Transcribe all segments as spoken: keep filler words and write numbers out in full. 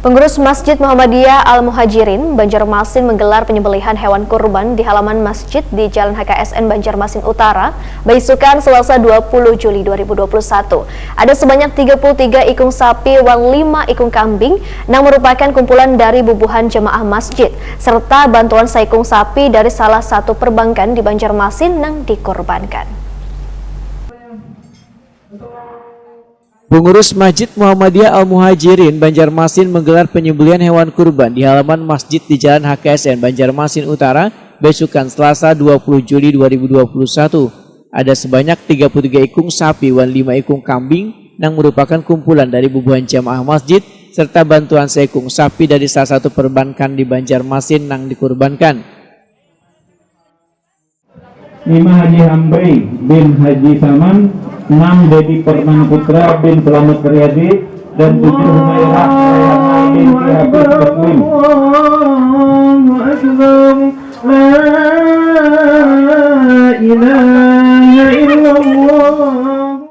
Pengurus Masjid Muhammadiyah Al-Muhajirin Banjarmasin menggelar penyembelihan hewan kurban di halaman masjid di Jalan H K S N Banjarmasin Utara, baisukan Selasa dua puluh Juli dua ribu dua puluh satu. Ada sebanyak tiga puluh tiga ikung sapi wan lima ikung kambing nang merupakan kumpulan dari bubuhan jamaah masjid, serta bantuan saikung sapi dari salah satu perbankan di Banjarmasin nang dikurbankan. Pengurus Masjid Muhammadiyah Al-Muhajirin Banjarmasin menggelar penyembelihan hewan kurban di halaman masjid di Jalan H K S N Banjarmasin Utara, besukan Selasa dua puluh Juli dua ribu dua puluh satu. Ada sebanyak tiga puluh tiga ikung sapi wan lima ikung kambing nang merupakan kumpulan dari bubuhan jamaah masjid serta bantuan seikung sapi dari salah satu perbankan di Banjarmasin nang dikurbankan. Lima Haji Hambai bin Haji Saman, enam Dedi Permana Putra bin Selamat Riyadi, dan tujuh Humairah Rayhana binti Hafiz Taslim. Allahu Akbar. La ilaha illallah.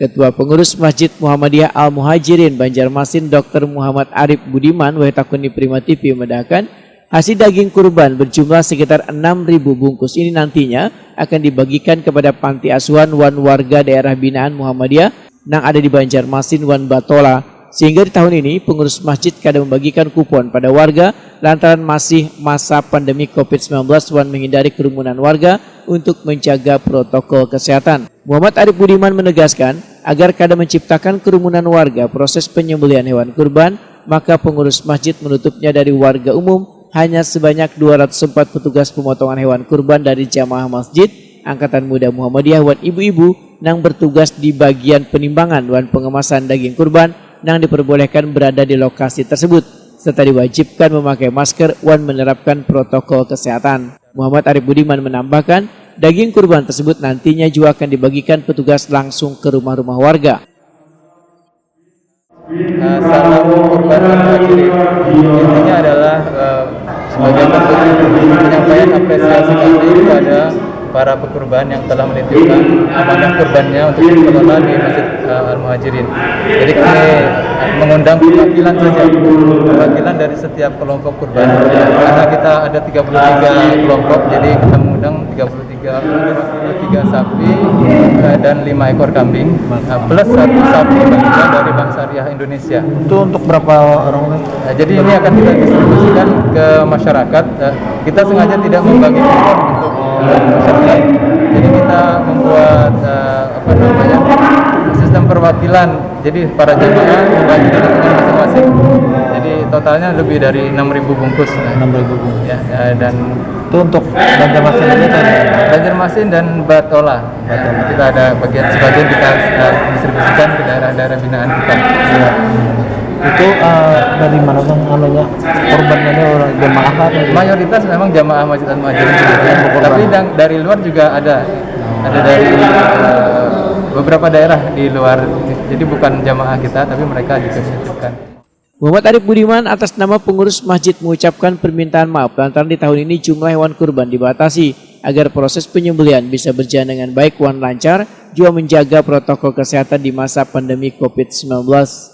Ketua Pengurus Masjid Muhammadiyah Al-Muhajirin Banjarmasin Doktor Muhammad Arif Budiman wahid takun di Prima T V memedahkan, hasil daging kurban berjumlah sekitar enam ribu bungkus ini nantinya akan dibagikan kepada panti asuhan wan warga daerah binaan Muhammadiyah nang ada di Banjarmasin wan Batola, sehingga di tahun ini pengurus masjid kada membagikan kupon pada warga lantaran masih masa pandemi covid sembilan belas wan menghindari kerumunan warga untuk menjaga protokol kesehatan. Muhammad Arif Budiman menegaskan, agar kada menciptakan kerumunan warga proses penyembelihan hewan kurban, maka pengurus masjid menutupnya dari warga umum hanya sebanyak dua ratus empat petugas pemotongan hewan kurban dari jamaah masjid, Angkatan Muda Muhammadiyah wan ibu-ibu nang bertugas di bagian penimbangan wan pengemasan daging kurban nang diperbolehkan berada di lokasi tersebut, serta diwajibkan memakai masker wan menerapkan protokol kesehatan. Muhammad Arif Budiman menambahkan, daging kurban tersebut nantinya juga akan dibagikan petugas langsung ke rumah-rumah warga. Eh, salam kurban Al-Muhajirin. Intinya adalah eh, sebagai bentuk penyampaian apresiasi kami kepada para pekurban yang telah menitipkan amanah kurbannya untuk dikelola di Masjid eh, Al-Muhajirin. Jadi kami eh, mengundang perwakilan saja, perwakilan dari setiap kelompok kurban. Karena kita ada tiga puluh tiga kelompok, jadi kita mengundang tiga puluh tiga, tiga sapi eh, dan lima ekor kambing, eh, plus satu sapi balita dari Bank Syariah Indonesia. Itu untuk berapa orang? Nah, jadi ini akan kita distribusikan ke masyarakat. Eh, kita sengaja tidak membagi kupon untuk eh, masyarakat. Jadi kita membuat eh, apa namanya sistem perwakilan. Jadi para jamaah membagi di lingkungan masing-masing. Jadi totalnya lebih dari enam ribu bungkus. Nah, enam ribu bungkus. Ya, eh, dan Itu untuk Banjarmasin aja atau ada? Banjarmasin dan Batola. Ya, kita ada bagian sebagian kita eh, distribusikan ke daerah-daerah binaan kita. Itu eh, dari mana bang anunya, korbannya ini orang jamaah atau gimana? Mayoritas memang jamaah Masjid Al Muhajirin sendiri. Tapi dan, dari luar juga ada. Ada dari eh, beberapa daerah di luar. Jadi bukan jamaah kita, tapi mereka juga menitipkan. Muhammad Arif Budiman atas nama pengurus masjid mengucapkan permintaan maaf lantaran di tahun ini jumlah hewan kurban dibatasi agar proses penyembelihan bisa berjalan dengan baik wan lancar, juga menjaga protokol kesehatan di masa pandemi covid sembilan belas.